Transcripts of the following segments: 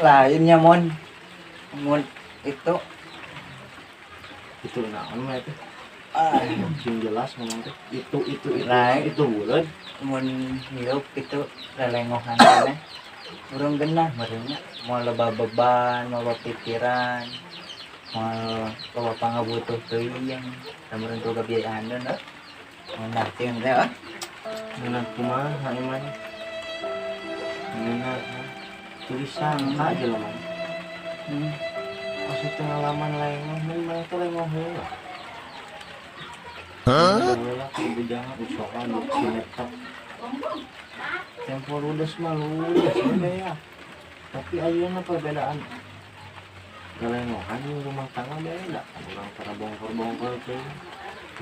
Lainnya mon. Mon itu Itu naon mah itu? Ah, Sing jelas ngomong teh. Itu. Lain. Itu buleud. Mun hirup itu lelengohan keneh. Urang genah meureunnya moal loba beban, moal loba pikiran, moal loba pangabutuh teuing. Da meureun boga biayaan heuh. Ngeunah teh teh ah. Ngeunah kumaha emang? Ngeunah. Jadi sangka jelema. Pas itu ngalaman lengoh, mun maneh teh lengoh heula. Heula ku jangan usaha nu sinetron. Tempo ludes mah ludes we ya. Tapi ayeuna perbedaan lelengohan jeung rumah tangga beda kan, urang tara bongkor-bongkor teh.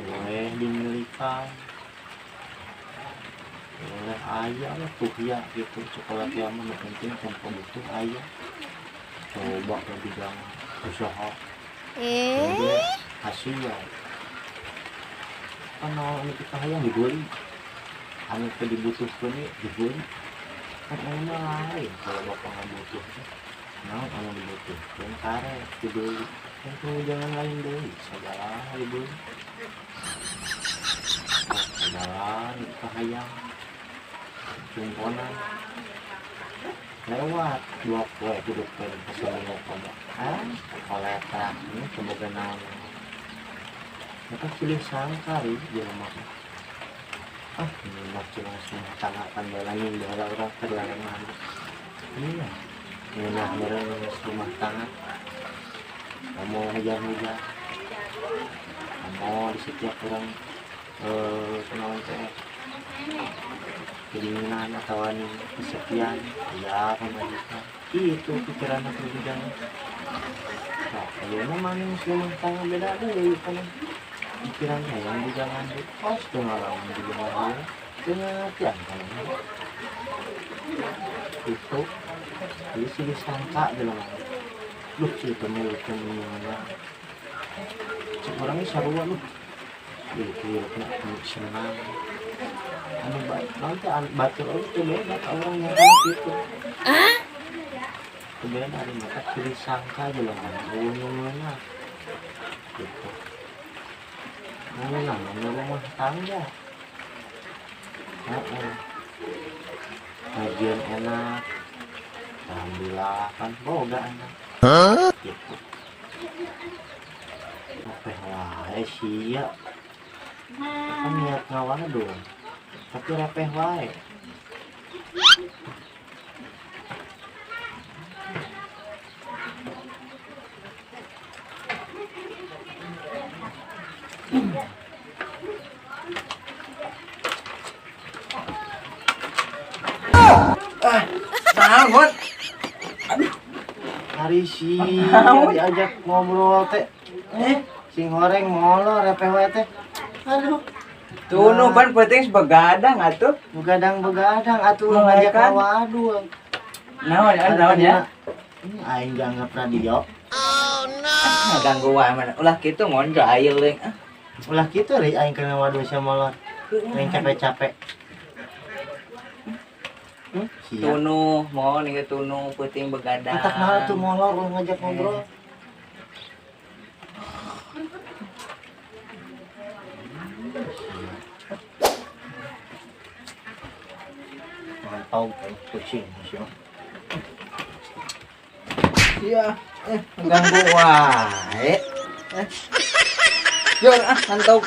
Boleh dimilikan. Boleh aya lah tuh ya gitu, sekolah teh mah nu penting tempo butuh aya. Coba ke bidang usaha. Eh, hasil kan anu kita hayang dibeli, anu teu dibutuhkeun ge dibeli kan. Anu mah lain, kalau bapak nggak butuh teh naon anu dibutuhkeun karek dibeli kan. Kalau jangan lain deui, segala dibeli. Nah, segala kita hayang cumponan lewat 2 poe hidup teh keseminggu komo ah koletra ini semoga naon. Mereka silih sangka ri jelema mah. Ah, ini mah cuma rumah tangga kan balangin baheula urang keur lalengan. Iya, ngeunah meureun geus rumah tangga, ngomong hujan-hujan, ngomong di setiap orang kunaon teh, kedinginan atau kesepian ya pamajikan itu pikiran aku hujan. Nah, ayeuna maneh geus rumah tangga beda deui kan pikiran hayang bujangan deui, kos teu ngalaman bujangan heula, teu ngartian kan itu. Jadi silih sangka jelema. Duh, sih teu milu teu ngeunah. Cek urang ge sarua lu itu hirupna senang anu naon teh anu batur oge teu beda ka urang nyangka kitu, teu beda ari mata silih sangka jelema, euweuh nu ngeunah gitu. Ngeunah mah rumah tangga, heeh, gajian enak, alhamdulillah kan boga anak gitu. Apa wae sia kan niat ngawadul tapi repeh wae. Ah, naon mon? Hari sia diajak ngobrol teh Eh, sing horeng molor, repeh wae teh, aduh. Tunu pan penting begadang atuh. Begadang begadang atuh ngajak Kan? Ngawadul. Naon ya, naon ya? Ini aing dianggap radio. Ah, ganggu wae mana. Ulah kitu mon, jahil leuing. Ah, Ulah kitu ri aing keur ngawadul sia molor. Aing capek-capek. Sia. Tunu, mon ieu tunu peuting begadang. Matak naon tuh molor ulah ngajak ngobrol. Mantau kucing sih. Iya, ganggu wae. Eh. Yo ah, ngantuk.